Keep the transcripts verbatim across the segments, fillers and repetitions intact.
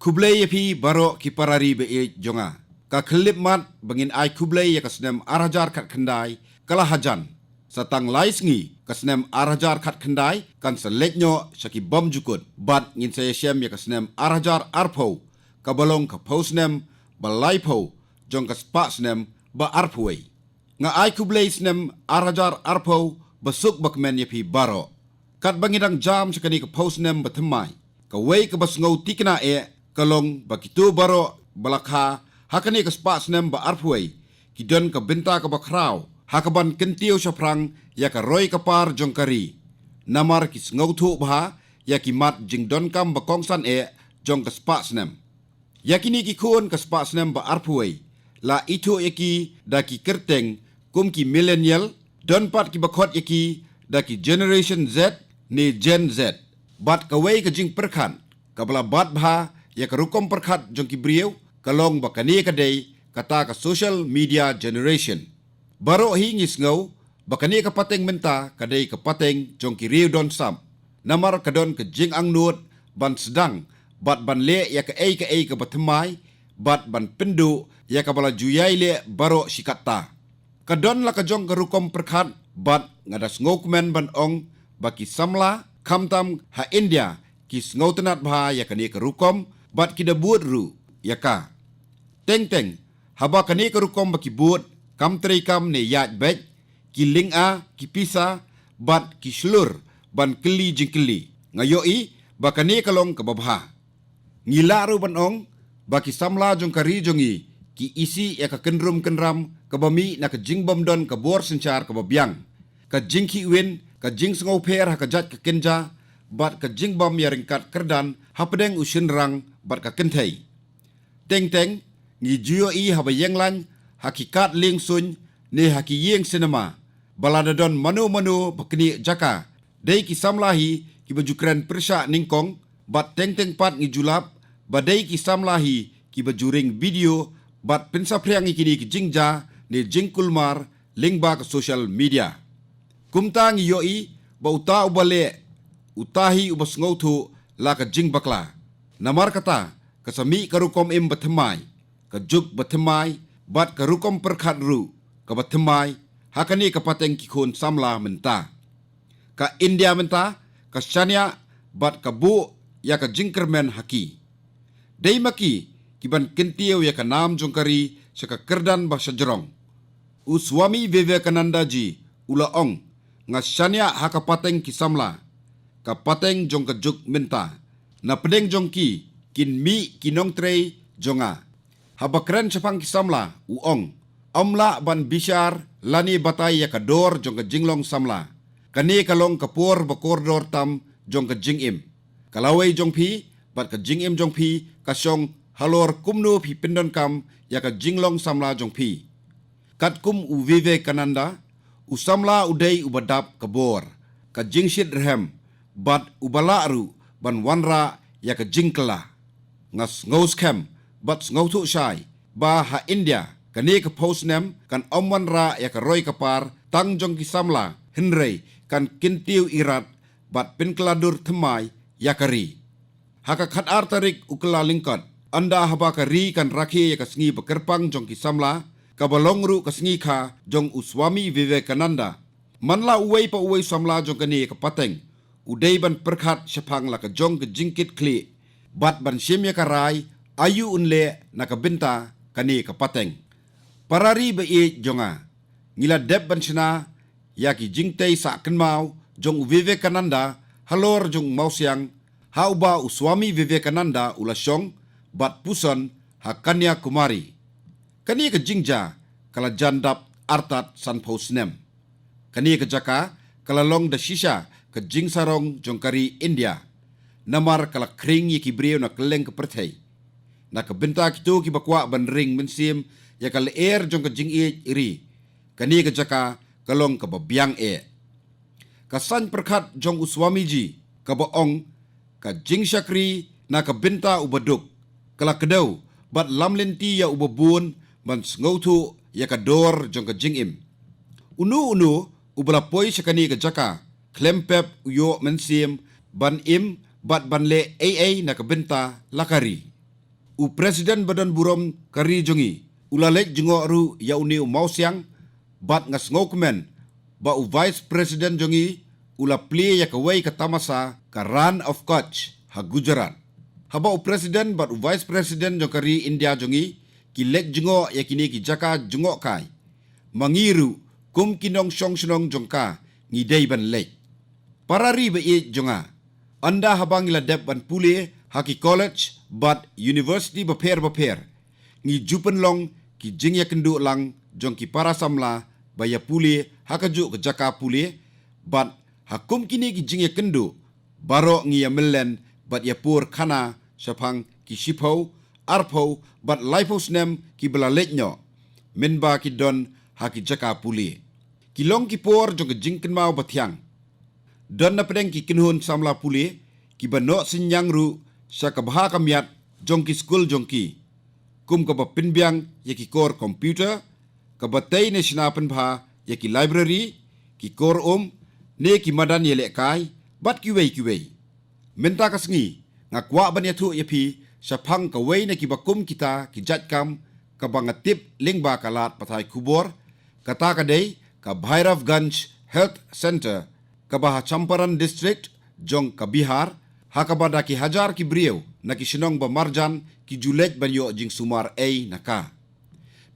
Khublei ïa phi baroh ki parari ba ïeit jong nga. Ka khyllipmat ba ngin ai khublei ïa ka snem ar hajar khatkhyndai ka la hajan. Sa tang lai sngi ka snem ar hajar khatkhyndai kan sa leit noh sha ki bymjukut bad ngin sa ïashem ïa ka snem ar hajar arphew, kaba long ka phew snem ba laiphew jong ka spah snem ba arphew wei. Nga ai khublei snem ar hajar arphew ba suk ba kmen ïa phi baroh. Katba ngi dang jam sha kane ka phew snem ba thymmai, kawei kaba sngew thikna eh ka long ba kito baroh ba la kha ha kane ka spah snem ba arphew wei ki don ka bynta kaba khraw ha kaban kyntiew shaphrang ïa ka roi ka par jong ka ri. Namar ki sngewthuh bha ïa ki mat jingdonkam ba kongsan eh jong ka spah snem. Ïa kine ki khun ka spah snem ba arphew wei la ithuh ïa ki da ki kyrteng kum ki millennial, don pat kiba khot ïa ki da ki Generation Z ne Gen Z. Bad kawei ka jingpyrkhat kaba la bat bha ïa ka rukom pyrkhat jong ki briew ka long ba kane ka dei kata ka social media generation. Baroh hi ngi sngew ba kane ka pateng mynta ka dei ka pateng jong ki riew don sap. Namar ka don ka jingangnud ban sdang bad ban leh ïa kaei kaei kaba thymmai bad ban pynduh ïa kaba la ju ïai leh baroh shi katta. Ka don la ka jong ka rukom pyrkhat bad nga da sngewkmen ban ong ba ki samla khamtam ha India ki sngewtynnat bha ïa kane ka rukom bad ki da bud ruh ïa ka. Teng teng, haba kane ka rukom ba ki bud kam treikam ne ïaid beit, ki lynga, ki pisa bad ki shlur ban kylli jingkylli, nga ïohi ba kane ka long kaba bha. Ngi lah ruh ban ong ba ki samla jong ka ri jong ngi ki isih ïa ka kynrum kynram kaba mih na ka jingbymdon ka bor synshar kaba biang, ka jingkhih win, ka jingsngewpher ha ka jait ka kynja bad ka jingbym ïaryngkat kyrdan hapdeng u shynrang bad ka kynthei. Teng teng, ngi ju ïohi haba ïeng lain ha ki kad lieng suiñ ne ha ki ïing sinema ba lada don mano mano ba knieh jaka, dei ki samla hi kiba ju kren pyrshah nyngkong. Bad teng teng pat ngi ju lap ba dei ki samla hi kiba ju ring video bad pynsaphriang ïa kine ki jingjia ne jingkulmar lyngba ka social media. Kumta ngi ïohi ba uta uba leh, uta hi uba sngewthuh la ka jingbakla. Namar kata, ka sa mih ka rukom im ba thymmai, ka juk ba thymmai bad ka rukom pyrkhat ruh kaba thymmai ha kane ka pateng ki khun samla mynta. Ka India mynta ka shaniah bad ka buh ïa ka jingkyrmen ha ki. Dei ma ki kiban kyntiew ïa ka nam jong ka ri sha ka kyrdan ba shajrong. U Swami Vivekananda ji u la ong, nga shaniah ha ka pateng ki samla, ka pateng jong ka juk mynta. Na pdeng jong ki kin mih ki nongtrei jong nga. Haba kren shaphang ki samla u ong, ym lah ban bishar lane batai ïa ka dor jong ka jinglong samla. Kane ka long ka por ba kordor tam jong ka jingim. Ka lawei jong phi bad ka jingim jong phi ka shong halor kumno phi pyndonkam ïa ka jinglong samla jong phi. Katkum u Vivekananda, u samla u dei uba dap ka bor, ka jingshit rhem bad uba lah ruh ban wanrah ïa ka jingkylla. Nga sngewskhem bad sngewthuh shai ba ha India kane ka phew snem kan ym wanrah ïa ka roi ka par tang jong ki samla, hynrei kan kyntiew irat bad pynkylla dur thymmai ïa ka ri. Ha ka khatar tarik u Kyllalyngkot, ynda haba ka ri kan rakhe ïa ka sngi ba kyrpang jong ki samla, kaba long ruh ka sngi kha jong u Swami Vivekananda, man la uwei pa uwei samla jong kane ka pateng u dei ban pyrkhat shaphang la ka jong ka jingkitkhlieh bad ban shim ïa ka rai aïu un leh na ka bynta kane ka pateng. Parari ba ïeit jong nga, ngi la dep ban shna ïa ki jingtei sah kynmaw jong u Vivekananda halor jong u mawsiang ha uba u Swami Vivekananda u la shong bad puson ha Kanyakumari. Kane ka jingjia ka la jan dap artat sanphew snem. Kane ka jaka ka la long da shisha ka jingsarong jong ka ri India. Namar ka la khring ïa ki briew na kylleng ka pyrthei. Na ka bynta kito kiba kwah ban ring mynsiem ïa ka lyer jong ka jingïeit ri, kane ka jaka ka long kaba biang eh. Ka saiñ pyrkhat jong u Swamiji kaba ong, ka jingshakri na ka bynta uba duk, ka la kdew bad lamlynti ïa uba bun ban sngewthuh ïa ka dor jong ka jingim. Uno uno uba la poi sha kane ka jaka khlem pep u ïoh mynsiem ban im bad ban leh ei ei na ka bynta la ka ri. U President ba don burom ka ri jong ngi u la leit jngoh ruh ïa une u mawsiang, bad nga sngewkmen ba u Vice President jong ngi u la plie ïa kawei ka tamasa, ka Rann of Kutch ha Gujarat. Haba u President bad u Vice President jong ka ri India jong ngi ki leit jngoh ïa kine ki jaka jngoh kai, ma ngi ruh kum ki nongshong shnong jong ka ngi dei ban leit. Para ri ba ïeit jong nga, ynda haba ngi la dep ban pule ha ki college bad university bapher bapher, ngi ju pynlong ki jingïakynduh lang jong ki para samla ba ïa pule ha kajuh ka jaka pule, bad ha kum kine ki jingïakynduh baroh ngi ïa myllen bad ïa pur khana shaphang ki shiphew, arphew bad laiphew snem ki ba la leit noh, mynba ki don ha ki jaka pule. Ki long ki por jong ka jingkynmaw ba thiang. Don na pdeng ki kynhun samla pule ki ba noh synñiang ruh sha ka bha ka miat jong ki skul jong ki, kum ka ba pynbiang ïa ki kor computer, ka ba tei ne shna pynbha ïa ki library, ki kor um ne ki madan ïalehkai, bad kiwei kiwei. Mynta ka sngi nga kwah ban ïathuh ïa phi shaphang kawei na ki ba kum kita ki jait kam, ka ba nga tip lyngba ka lad pathai khubor, kata ka dei ka Bhairavganj Health Center, ka ba ha Champaran District jong ka Bihar, ha ka ba da ki hajar ki briew na ki shnong ba marjan ki ju leit ban ïoh jingsumar ei na ka.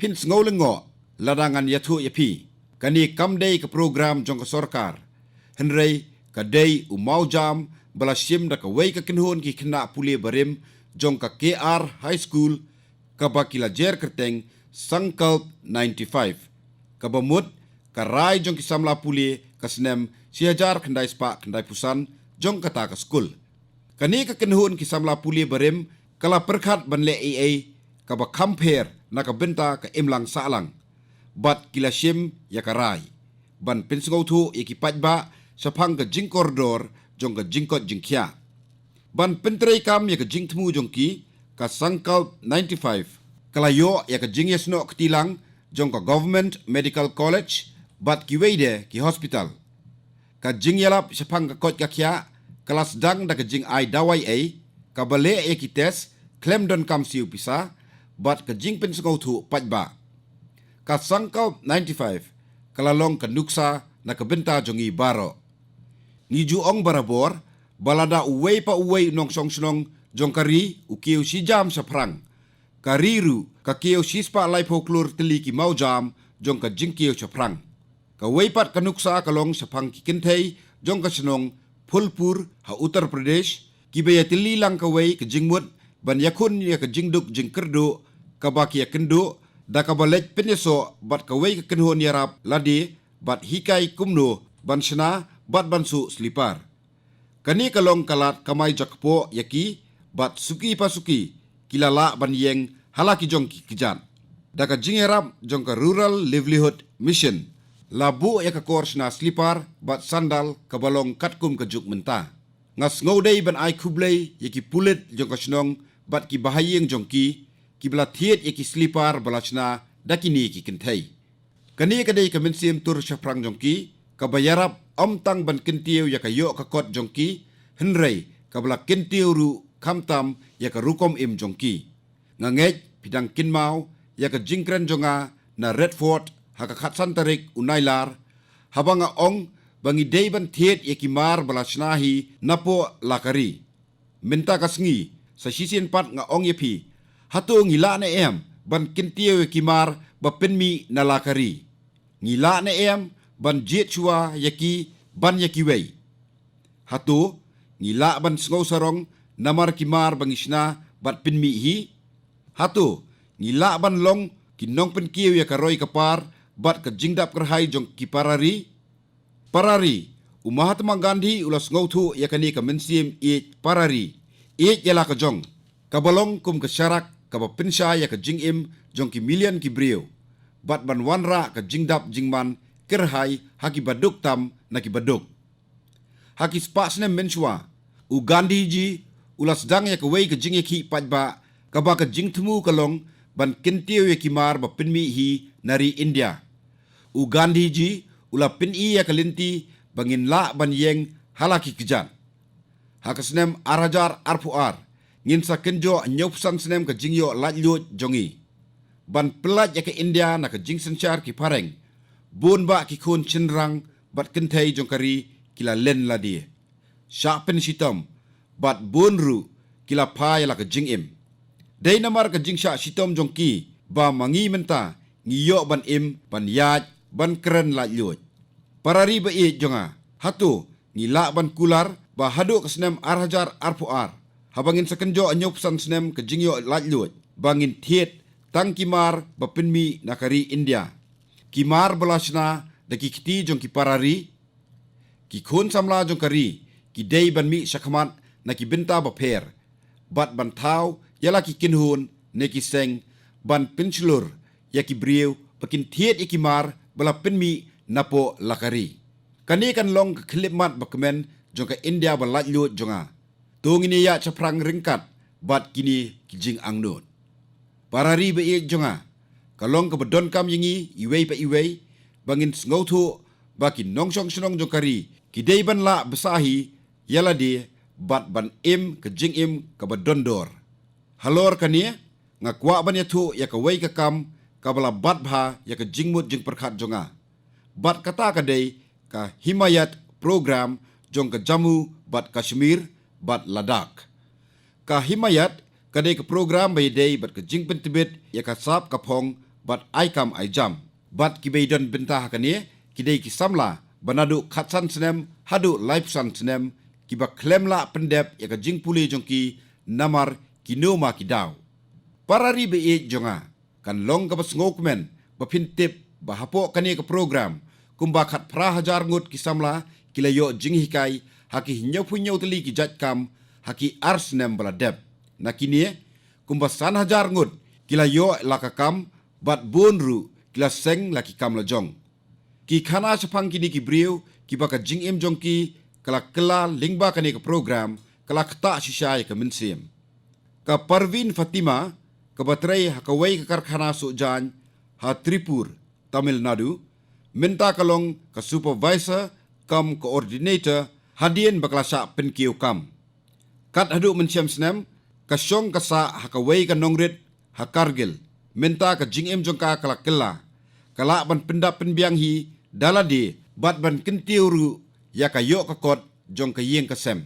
Phin sngew lyngngoh lada ngan ïathuh ïa phi, kane kam dei ka program jong ka sorkar, hynrei ka dei u mawjam ba la shim da kawei ka kynhun ki khynnah pule barim jong ka K R High School, ka ba ki la jer kyrteng Sankalp ninety-five, ka ba mut ka rai jong ki samla pule ka snem shi hajar khyndai spah khyndai phew san jong kata ka skul. Kane ka kynhun ki samla pule barim ka la pyrkhat ban leh ei ei ka ba kham pher na ka bynta ka imlang sahlang, bad ki la shim ïa ka rai ban pynsngewthuh ïa ki paidbah shaphang ka jingkordor jong ka jingkoit jingkhiah. Ban pyntreikam ïa ka jingthmu jong ki, ka Sankalp ninety-five ka la ïoh ïa ka jingïasnoh kti lang jong ka Government Medical College bad kiwei de ki hospital. Ka jingïalap shaphang ka koit ka khiah ka la sdang da ka jingai dawai ei, ka ba leh ïa ki test khlem donkam siew pisa, bad ka jingpynsngewthuh paidbah. Ka Sankalp ninety-five ka la long ka nuksa na ka bynta jong ngi baroh. Ngi ju ong barabor ba lada uwei pa uwei u nongshong shnong jong ka ri u kiew shi jam shaphrang, ka ri ruh ka kiew shi spah laiphew klur tylli ki mawjam jong ka jingkiew shaphrang. Kawei pat ka nuksa ka long shaphang ki kynthei jong ka shnong Phulpur ha Uttar Pradesh, ki ba ïatylli lang kawei ka jingmut ban ïakhun ïa ka jingduk jingkyrduh ka ba ki ïakynduh, da ka ba leit pynïasoh bad kawei ka kynhun ïarap lade bad hikai kumno ban shna bad ban suh slipar. Kane ka long ka lad kamai jakpoh ïa ki, bad suki pa suki ki la lah ban ïeng ha la ki jong ki kjat. Da ka jingïarap jong ka Rural Livelihood Mission, la buh ïa ka kor shna slipar bad sandal ka ba long katkum ka juk mynta. Nga sngew dei ban ai khublei ïa ki pulit jong ka shnong bad ki bahaïing jong ki, ki ba la thied ïa ki slipar ba la shna da kine ki kynthei. Kane ka dei ka mynsiem tur shaphrang jong ki, ka ba ïarap ym tang ban kyntiew ïa ka ïoh ka kot jong ki, hynrei ka ba la kyntiew ruh khamtam ïa ka rukom im jong ki. Nga ngeit phi dang kynmaw ïa ka jingkren jong nga na Red Fort ha ka khatsan tarik u Nailar, haba nga ong ba ngi dei ban thied ïa ki mar ba la shna hi napoh la ka ri. Mynta ka sngi, sa shisien pat nga ong ïa phi, hato ngi lah ne em ban kyntiew ïa ki mar ba pynmih na la ka ri? Ngi lah ne em ban jied shuwa ïa ki ban ïa kiwei? Hato ngi lah ban sngew sarong namar ki mar ba ngi shna bad pynmih hi? Hato ngi lah ban long ki nongpynkiew ïa ka roi ka par bad ka jingdap kyrhai jong ki para ri? Para ri, u Mahatma Gandhi u la sngewthuh ïa kane ka mynsiem ïeit para ri, ïeit ïa la ka jong, ka ba long kum ka sharak ka ba pynshai ïa ka jingim jong ki million ki briew, bad ban wanrah ka jingdap jingman kyrhai ha ki ba duk tam na ki ba duk. Ha ki spah snem mynshuwa, u Gandhi ji u la sdang ïa kawei ka jingïakhih paidbah, ka ba ka jingthmu ka long ban kyntiew ïa ki mar ba pynmih hi na ri India. U Gandhi ji u la pyni ïa ka lynti ba ngin lah ban ïeng ha la ki kjat. Ha ka snem ar hajar arphew ar, Ngin sa kynjoh hynñiewphew san snem ka jingïoh laitluid jong ngi. Ban pyllait ïa ka India na ka jingsynshar ki phareng, bun bah ki khun shynrang bad kynthei jong ka ri ki la len lade, shah pynshitom, bad bun ruh ki la phai ïa la ka jingim. Dei namar ka jingshah shitom jong ki ba ma ngi mynta ngi ïoh ban im, ban ïaid, ban kren laitluid. Para ri ba ïeit jong nga, hato ngi lah ban kular ba haduh ka snem ar hajar arphew ar, haba ngin sa kynjoh hynñiewphew san snem ka jingïoh laitluid, ba ngin thied tang ki mar ba pynmih na ka ri India, ki mar ba la shna da ki kti jong ki para ri? Ki khun samla jong ka ri ki dei ban mih shakhmat na ki bynta bapher, bad ban thaw ïa la ki kynhun ne ki seng ban pynshlur ïa ki briew ba kin thied ïa ki mar ba la pynmih napoh la ka ri. Kane kan long ka khyllipmat ba kmen jong ka India ba laitluid jong nga. To ngin ïaid shaphrang ryngkat bad kine ki jingangnud. Para ri ba ïeit jong nga, ka long kaba donkam ïa ngi iwei pa iwei ba ngin sngewthuh ba ki nongshong shnong jong ka ri ki dei ban lah bsa hi ïa lade bad ban im ka jingim kaba don dor. Halor kane, nga kwah ban ïathuh ïa kawei ka kam kaba la bat bha ïa ka jingmut jingpyrkhat jong nga. Bad kata ka dei ka Himayat Program jong ka Jammu bad Kashmir bad Ladakh. Ka Himayat ka dei ka program ba ïadei bad ka jingpyntbit ïa ka sap ka phong bad ai kam ai jam. Bad kiba ïadon bynta ha kane ki dei ki samla ba naduh khatsan snem haduh laiphew san snem, kiba khlem lah pyndep ïa ka jingpule jong ki namar kino ma ki daw. Para ri ba ïeit jong nga, kan long kaba sngewkmen ba phin tip ba hapoh kane ka program, kumba khatphra hajar ngut ki samla ki la ïoh jinghikai ha ki hynñiewphew hynñiew tylli ki jait kam ha ki ar snem ba la dep. Na kine, kumba san hajar ngut ki la ïoh la ka kam, bad bun ruh ki la seng la ki kam la jong. Ki khana shaphang kine ki briew kiba ka jingim jong ki ka la kylla lyngba kane ka program, ka la ktah shisha ïa ka mynsiem. Ka Parveen Fatima, kaba trei ha kawei ka karkhana sohjaiñ ha Tripur, Tamil Nadu, mynta ka long ka supervisor cum coordinator hadien ba ka la shah pynkiew kam. Kat haduh mynshem snem, ka shong ka sah ha kawei ka nongrit ha Kargil. Mynta ka jingim jong ka ka la kylla. Ka lah ban pyndap pynbiang hi da lade bad ban kyntiew ruh ïa ka ïoh ka kot jong ka ïing ka sem.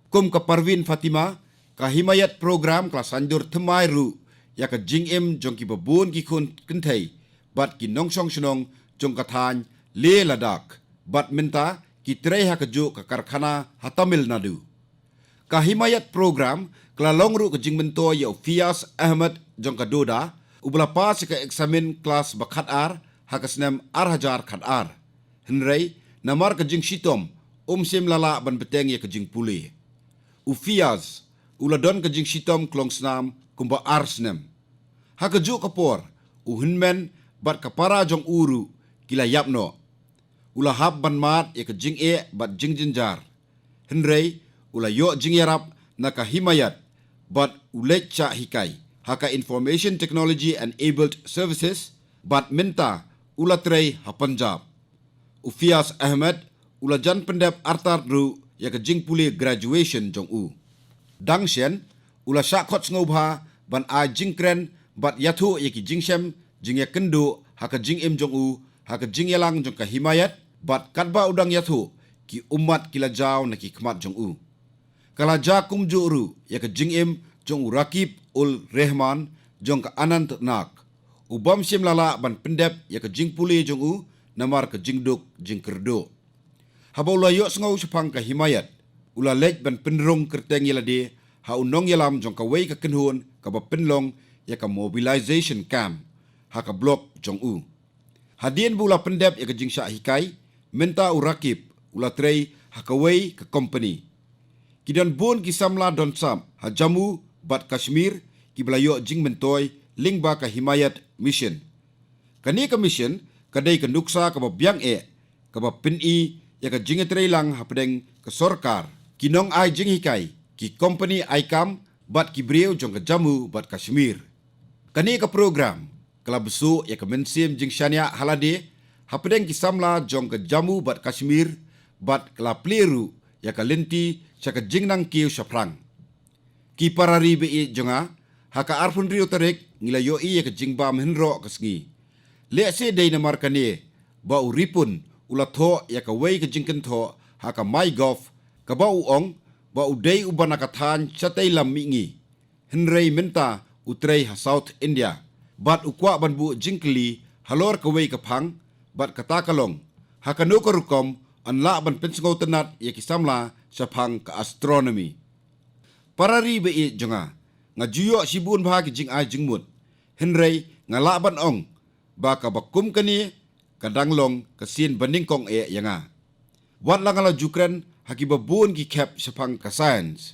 Kum ka Parveen Fatima, ka Himayat Program ka la saiñdur thymmai ruh ïa ka jingim jong kiba bun ki khun kynthei bad ki nongshong shnong jong ka thaiñ Leh Ladakh, bad mynta ki trei ha kajuh ka karkhana ha Tamil Nadu. Ka Himayat Program ka la long ruh ka jingmyntoi ïa u Fiyaz Ahmed jong ka Doda, uba la pass ïa ka eksamin klas ba khatar ha ka snem ar hajar khatar. Hynrei namar ka jingshitom, um shym la lah ban bteng ïa ka jingpule. U Fiyaz u la don ka jingshitom klongsnam kumba ar snem. Ha kajuh ka por, u hynmen bad ka para jong u ruh ki la ïap noh. U la hap ban mad ïa ka jingeh bad jingjynjar. Hynrei u la ïoh jingïarap na ka Himayat, bad u leit shah hikai ha ka Information Technology Enabled Services, bad mynta u la trei ha Punjab. U Fiyaz Ahmed u la jan pyndep artat ruh ïa ka jingpule graduation jong u. Dang shen, u la shah khot sngewbha ban ai jingkren bad ïathuh ïa ki jingshem jingïakynduh ha ka jingim jong u, ha ka jingïalang jong ka Himayat, bad katba u dang ïathuh, ki ummat ki la jaw na ki khmat jong u. Ka la jia kumjuh ruh ïa ka jingim jong u Rakib ul Rehman jong ka Anantnag, u bym shym la lah ban pyndep ïa ka jingpule jong u namar ka jingduk jingkyrduh. Haba u la ïohsngew shaphang ka Himayat, u la leit ban pynrung kyrteng ïa lade ha u nongïalam jong kawei ka kynhun kaba pynlong ïa ka mobilization camp ha ka block jong u. Hadien ba u la pyndep ïa ka jingshah hikai, mynta u Rakib u la trei ha kawei ka company. Ki don bun ki samla don sap ha Jammu bad Kashmir kiba la ïoh jingmyntoi lyngba ka Himayat Mission. Kane ka mission ka dei ka nuksa kaba biang eh, kaba pyni ïa ka jingïatreilang hapdeng ka sorkar, ki nongai jinghikai, ki kompani ai kam, bad ki briew jong ka Jammu bad Kashmir. Kane ka program ka la bsuh ïa ka mynsiem jingshaniah ha lade hapdeng ki samla jong ka Jammu bad Kashmir, bad ka la plie ruh ïa ka lynti sha ka jingnang kiew shaphrang. Ki para ri ba ïeit jong nga, ha ka arphew hynriew tarik ngi la ïohi ïa ka jingbam hynroh ka sngi. Lehse dei namar kane ba u Ripun u la thoh ïa kawei ka jingkynthoh ha ka MyGov, kaba u ong ba u dei uba na ka thaiñ shatei lam mihngi, hynrei mynta u trei ha South India, bad u kwah ban buh jingkylli halor kawei ka phang, bad kata ka long, ha kano ka rukom yn lah ban pynsngewtynnad ïa ki samla shaphang ka astronomy. Para ri ba ïeit jong nga, nga ju ïoh shibun bha ki jingai jingmut, hynrei nga lah ban ong ba kaba kum kane ka dang long ka sien ba nyngkong eh ïa nga. Wat la nga la ju kren ha kiba bun ki khep shaphang ka science.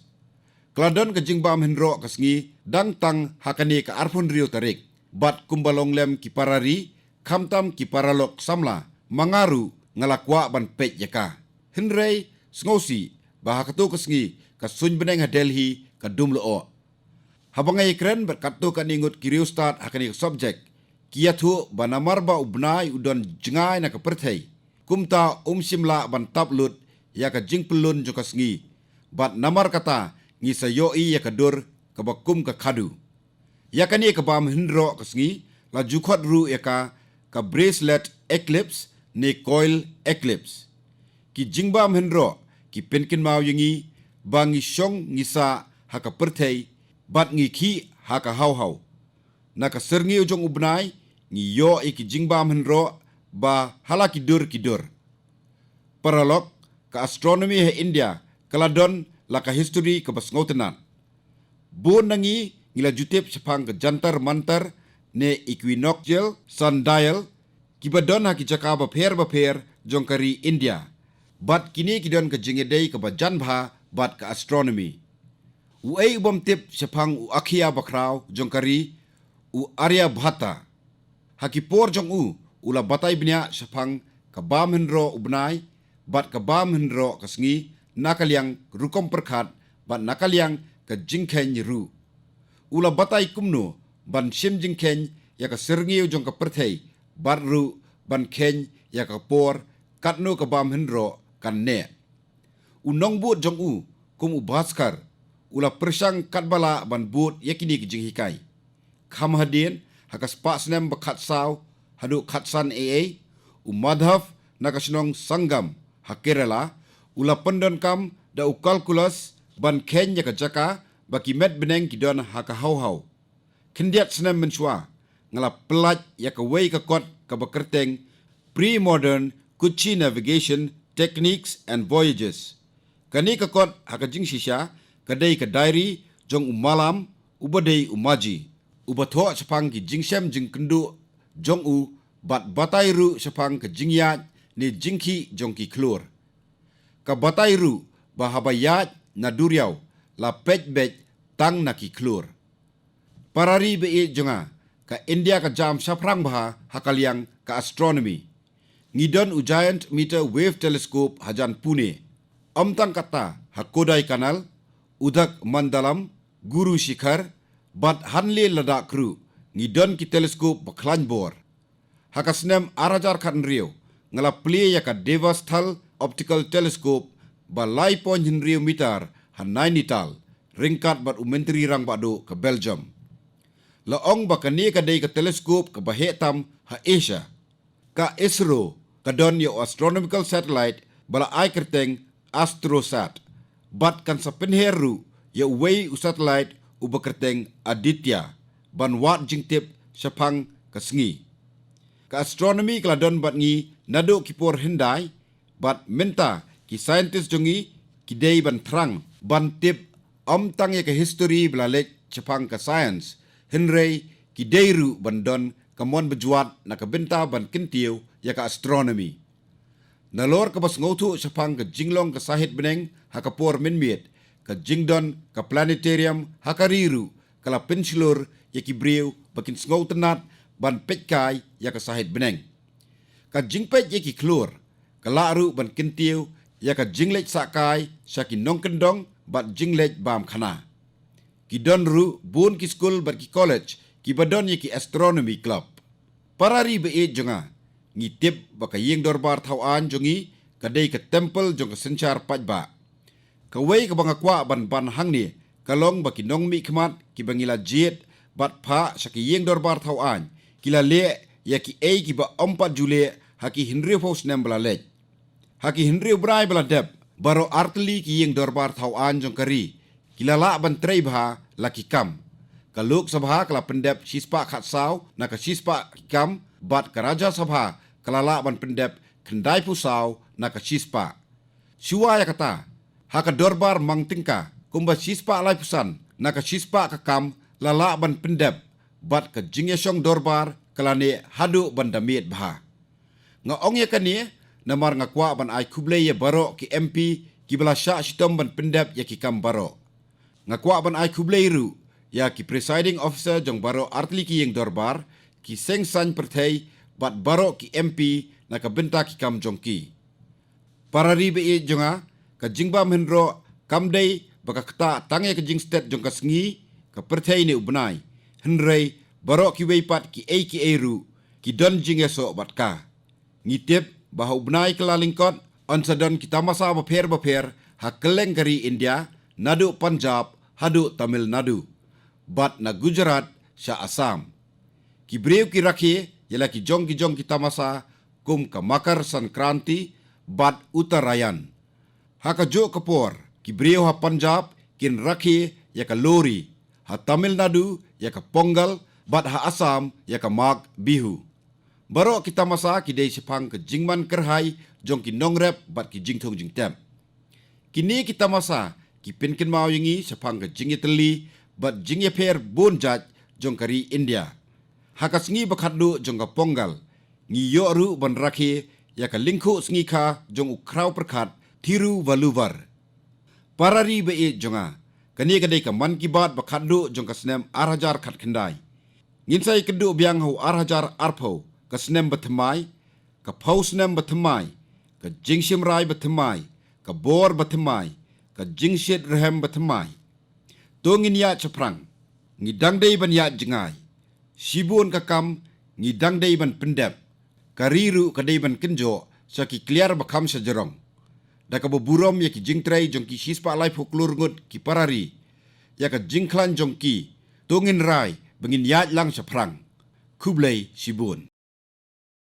Ka la don ka jingbam hynroh ka sngi dang tang ha kane ka arphew hynriew tarik, bad kumba long lem ki para ri, khamtam ki paralok samla, ma nga ruh nga la kwah ban peit ïa ka. Hynrei sngewsih ba ha kato ka sngi ka suiñ bneng ha Delhi ka dum lyoh. Haba nga ïakren bad katto katne ngut ki riewstad ha kane ka subject, ki ïathuh ba namar ba u bnai u don jngai na ka pyrthei, kumta um shym lah ban tap lut ïa ka jingpyllun jong ka sngi, bad namar kata ngi sa ïohi ïa ka dur kaba kum ka khadu. Ïa kane ka bam hynroh ka sngi la ju khot ruh ïa ka, ka bracelet eclipse ne coil eclipse. Ki jingbam hynroh ki pynkynmaw ïa ngi ba ngi shong ngi sah ha ka pyrthei, bad ngi khih ha ka hawhaw. Na ka syrngiew jong u bnai ngi ïoh ïa ki jingbam hynroh ba ha la ki dur ki dur. Paralok, ka astronomy ha India ka la don la ka history kaba sngewtynnad. Bun na ngi ngi la ju tip shaphang ka Jantar Mantar ne equinoctial sundial, kiba don ha ki jaka bapher bapher jong ka ri India. Bad kine ki don ka jingïadei kaba jan bha bad ka astronomy. Uei u bym tip shaphang u Akharya bakhraw jong ka ri, u Aryabhatta? Ha ki por jong u, u la batai bniah shaphang ka bam hynroh u bnai bad ka bam hynroh ka sngi na ka liang rukom pyrkhat bad na ka liang ka jingkheiñ ruh. U la batai kumno ban shim jingkheiñ ïa ka syrngiew jong ka pyrthei, bad ruh ban kheiñ ïa ka por katno ka bam hynroh kan neh. U nongbud jong u, kum u Bhaskar, u la pyrshang katba lah ban bud ïa kine ki jinghikai. Kham hadien, ha ka spah snem ba khatsaw haduh khatsan A A, u Madhav na ka shnong Sangam ha Kerala, u la pyndonkam da u calculus ban kheiñ ïa ka jaka ba ki met bneng ki don ha ka hawhaw. Khyndiat snem mynshuwa, nga la pyllait ïa kawei ka kot kaba kyrteng Pre-Modern Kutchi Navigation Techniques and Voyages. Kane ka kot ha ka jingshisha ka dei ka diary jong u Malam, uba dei u Maji, uba thoh shaphang ki jingshem jingkynduh jong u bad batai ruh shaphang ka jingïaid ne jingkhih jong ki khlur. Ka batai ruh ba haba ïaid na duriaw la peit beit tang na ki khlur. Para ri ba ïeit jong nga, ka India ka jam shaphrang bha ha ka liang ka astronomy. Ngi don u Giant Meter Wave Telescope hajan Pune. Ym tang kata, ha Kodaikanal, Udamandalam, Guru Shikhar, bad hanle Ladakh ruh ngi don ki telescope ba khlaiñ bor. Ha ka snem ar hajar khathynriew, nga la plie ïa ka Devasthal Optical Telescope ba lai point hynriew mitar ha Nainital, ryngkat bad u Myntri Rangbah Duh ka Belgium. La ong ba kane ka dei ka telescope kaba heh tam ha Asia. Ka ISRO ka don ïa u astronomical satellite ba la ai kyrteng AstroSat, bad kan sa pynher ruh ïa uwei u satellite uba kyrteng Aditya, ban wad jingtip shaphang ka sngi. Ka astronomy ka la don bad ngi naduh ki por hyndai, bad mynta ki scientist jong ngi ki dei ban thrang ban tip ym tang ïa ka history ba la leit shaphang ka science, hynrei ki dei ruh ban don ka mon bajwat na ka bynta ban kyntiew ïa ka astronomy. Nalor kaba sngewthuh shaphang ka jinglong ka sahit bneng ha ka por mynmiet, ka jingdon ka planetarium ha ka ri ruh ka la pynshlur ïa ki briew ba kin sngewtynnad ban peit kai ïa ka sahit bneng. Ka jingpeit ïa ki khlur ka lah ruh ban kyntiew ïa ka jingleit sah kai sha ki nongkyndong bad jingleit bam khana. Ki don ruh bun ki skul bad ki college kiba don ïa ki astronomy club. Para ri ba ïeit jong nga, ngi tip ba ka ïing dorbar thaw aiñ jong ngi ka dei ka temple jong ka synshar paidbah. Kawei kaba nga kwah ban ban hangne ka long ba ki nongmihkhmat kiba ngi la jied bad phah sha ki ïing dorbar thaw aiñ ki la leh ïa kiei kiba ym pat ju leh ha ki hynriewphew snem ba la leit. Ha ki hynriew bnai ba la dep, baroh artylli ki ïing dorbar thaw aiñ jong ka ri ki la lah ban trei bha la ki kam. Ka Lok Sabha ka la pyndep shispah khatsaw na ka shispah ki kam, bad ka Rajya Sabha ka la lah ban pyndep khyndaiphew saw na ka shispah. Shuwa ïa kata, ha ka dorbar mang tyngka, kumba shispah laiphew san na ka shispah ka kam la lah ban pyndep, bad ka jingïashong dorbar ka la neh haduh ban da miet bha. Nga ong ïa kane namar nga kwah ban ai khublei ïa baroh ki M P kiba la shah shitom ban pyndep ïa ki kam baroh. Nga kwah ban ai khublei ruh ïa ki presiding officer jong baroh artylli ki ïing dorbar, ki seng saiñ pyrthei, bad baroh ki M P na ka bynta ki kam jong ki. Para ri ba ïeit jong nga, ka jingbam hynroh kam dei ba ka ktah tang ïa ka jingstet jong ka sngi, ka pyrthei ne u bnai. Hynrei baroh kiwei pat kiei kiei ruh ki don jingïasoh bad ka. Ngi tip ba ha u bnai Kyllalyngkot yn sa don ki tamasa bapher bapher ha kylleng ka ri India, naduh Punjab haduh Tamil Nadu, bad na Gujarat sha Assam. Ki briew ki rakhe ïa la ki jong ki jong ki tamasa kum ka Makar Sankranti bad Uttarayan. Ha kajuh ka por, ki briew ha Punjab kin rakhe ïa ka Lohri, ha Tamil Nadu ïa ka Pongal, bad ha Assam ïa ka Magh Bihu. Baroh ki tamasa ki dei shaphang ka jingman kyrhai jong ki nongrep bad ki jingthung jingtep. Kine ki tamasa ki pynkynmaw ïa ngi shaphang ka jingïatylli bad jingïapher bun jait jong ka ri India. Ha ka sngi ba khatduh jong ka Pongal, ngi ïoh ruh ban rakhe ïa ka lyngkhuh sngi kha jong u khraw pyrkhat Thiruvalluvar. Para ri ba ïeit jong nga, kane ka dei ka Mann Ki Baat ba khatduh jong ka snem ar hajar khatkhyndai. Ngin sa ïakynduh biang ha u ar hajar arphew, ka snem ba thymmai, ka phew snem ba thymmai, ka jingshim rai ba thymmai, ka bor ba thymmai, ka jingshit rhem ba thymmai. To ngin ïaid shaphrang. Ngi dang dei ban ïaid jngai. Shibun ka kam ngi dang dei ban pyndep. Ka ri ruh ka dei ban kynjoh sha ki kliar ba kham shajrong. Da kaba burom ïa ki jingtrei jong ki shispah laiphew klur ngut ki para ri, ïa ka jingkhlaiñ jong ki, to ngin rai ba ngin ïaid lang shaphrang. Khublei shibun.